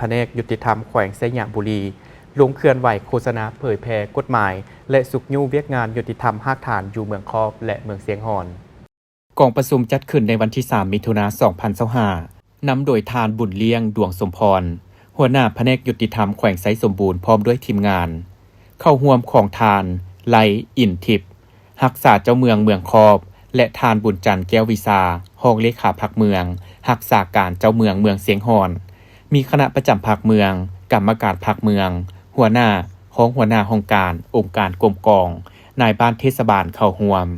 ພະແນກຍຸຕິທຳແຂວງໄຊຍະບູລີ ລົງເຄື່ອນໄຫວໂຄສະນາເຜີຍແຜ່ກົດໝາຍ ແລະ ຊຸກຍູ້ວຽກງານຍຸຕິທຳຮາກຖານຢູ່ເມືອງຄອບ ແລະ ເມືອງຊຽງຮ່ອນ. ກອງປະຊຸມຈັດຂຶ້ນໃນວັນທີສາມ ມິຖຸນາ ສອງພັນຊາວຫ້າ ນຳໂດຍທ່ານ ບຸນລ້ຽງ ດວງສົມພອນ ຫົວໜ້າພະແນກຍຸຕິທຳແຂວງໄຊສົມບູນ ພ້ອມດ້ວຍທີມງານ. ເຂົ້າຮ່ວມຂອງທ່ານ ໄລ ອິນທິບ ຮັກສາເຈົ້າເມືອງເມືອງຄອບ ແລະ ທ່ານ ບຸນຈັນ ແກ້ວວິຊາ ຮອງເລຂາພັກເມືອງ ຮັກສາການເຈົ້າເມືອງເມືອງຊຽງຮ່ອນ, ມີຄະນະປະຈຳພັກເມືອງ, ກຳມະການພັກເມືອງ, ຫົວໜ້າ, ຮອງຫົວໜ້າຫ້ອງການ, ອົງການກົມກອງ, ນາຍບ້ານເທດສະບານເຂົ້າຮ່ວມ.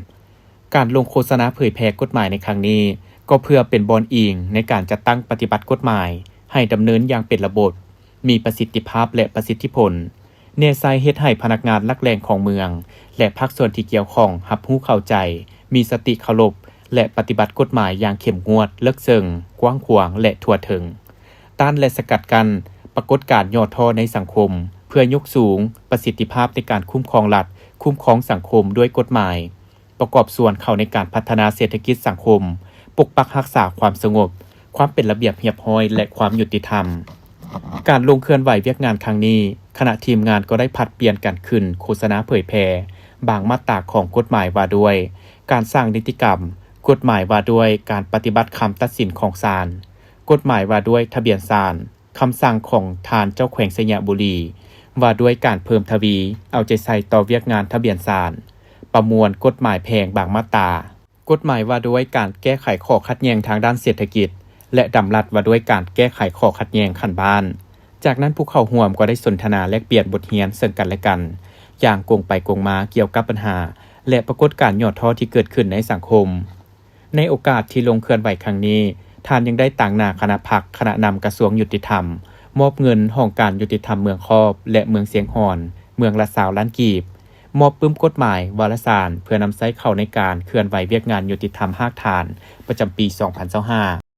ການລົງໂຄສະນາເຜີຍແຜ່ກົດໝາຍໃນຄັ້ງນີ້ ກໍເພື່ອເປັນບ່ອນອີງໃນການຈັດຕັ້ງປະຕິບັດກົດໝາຍໃຫ້ດຳເນີນຢ່າງເປັນລະບົບ, ມີປະສິດທິພາບ ແລະ ປະສິດທິຜົນ, ແນໃສ່ເຮັດໃຫ້ພະນັກງານຫຼັກແຫຼ່ງຂອງເມືອງ ແລະ ພາກສ່ວນທີ່ກ່ຽວຂ້ອງຮັບຮູ້ເຂົ້າໃຈ, ມີສະຕິເຄົາລົບ ແລະ ປະຕິບັດກົດໝາຍຢ່າງເຂັ້ມງວດ, ເລິກເຊິ່ງ, ກວ້າງຂວາງ ແລະ ທົ່ວເຖິງ, ຕ້ານ ແລະ ສະກັດກັ້ນປາກົດການຫຍໍ້ທໍ້ໃນສັງຄົມ, ເພື່ອຍົກສູງປະສິດທິພາບໃນການຄຸ້ມຄອງລັດ, ຄຸ້ມຄອງສັງຄົມດ້ວຍກົດໝາຍ, ປະກອບສ່ວນເຂົ້າໃນການພັດທະນາເສດຖະກິດສັງຄົມ, ປົກປັກຮັກສາຄວາມສະຫງົບ, ຄວາມເປັນລະບຽບຮຽບຮ້ອຍ ແລະ ຄວາມຍຸຕິທຳ. ການລົງເຄື່ອນໄຫວວຽກງານຄັ້ງນີ້, ຄະນະທີມງານກໍໄດ້ຜັດປ່ຽນກັນຂຶ້ນໂຄສະນາເຜີຍແຜ່ບາງມາດຕາຂອງກົດໝາຍວ່າດ້ວຍການສ້າງນິຕິກຳ, ກົດໝາຍວ່າດ້ວຍການປະຕິບັດຄຳຕັດສິນຂອງສານ, ກົດໝາຍວ່າດ້ວຍທະບຽນສານ, ຄຳສັ່ງຂອງທ່ານເຈົ້າແຂວງໄຊຍະບູລີ ວ່າດ້ວຍການເພີ່ມທະວີເອົາໃຈໃສ່ຕໍ່ວຽກງານທະບຽນສານ, ປະມວນກົດໝາຍແພ່ງບາງມາດຕາ, ກົດໝາຍວ່າດ້ວຍການແກ້ໄຂຂໍ້ຂັດແຍ່ງທາງດ້ານເສດຖະກິດ ແລະ ດຳລັດວ່າດ້ວຍການແກ້ໄຂຂໍ້ຂັດແຍ່ງຂັ້ນບ້ານ. ຈາກນັ້ນຜູ້ເຂົ້າຮ່ວມກໍໄດ້ສົນທະນາແລກປ່ຽນບົດຮຽນເຊິ່ງກັນແລະກັນຢ່າງກົງໄປກົງມາກ່ຽວກັບບັນຫາ ແລະ ປາກົດການຫຍໍ້ທໍ້ທີ່ເກີດຂຶ້ນໃນສັງຄົມ. ໃນໂອກາດທີ່ລົງເຄື່ອນໄຫວຄັ້ງນີ້, ທ່ານຍັງໄດ້ຕາງໜ້າຄະນະພັກ, ຄະນະນຳກະຊວງຍຸຕິທຳ, ມອບເງິນຫ້ອງການຍຸຕິທຳເມືອງຄອບ ແລະ ເມືອງຊຽງຮ່ອນ ເມືອງລະຊາວລ້ານກີບ, ມອບປຶ້ມກົດໝາຍວາລະສານ ເພື່ອນຳໃຊ້ເຂົ້າໃນການເຄື່ອນໄຫວວຽກງານຍຸຕິທຳຮາກຖານປະຈຳປີສອງພັນຊາວຫ້າ.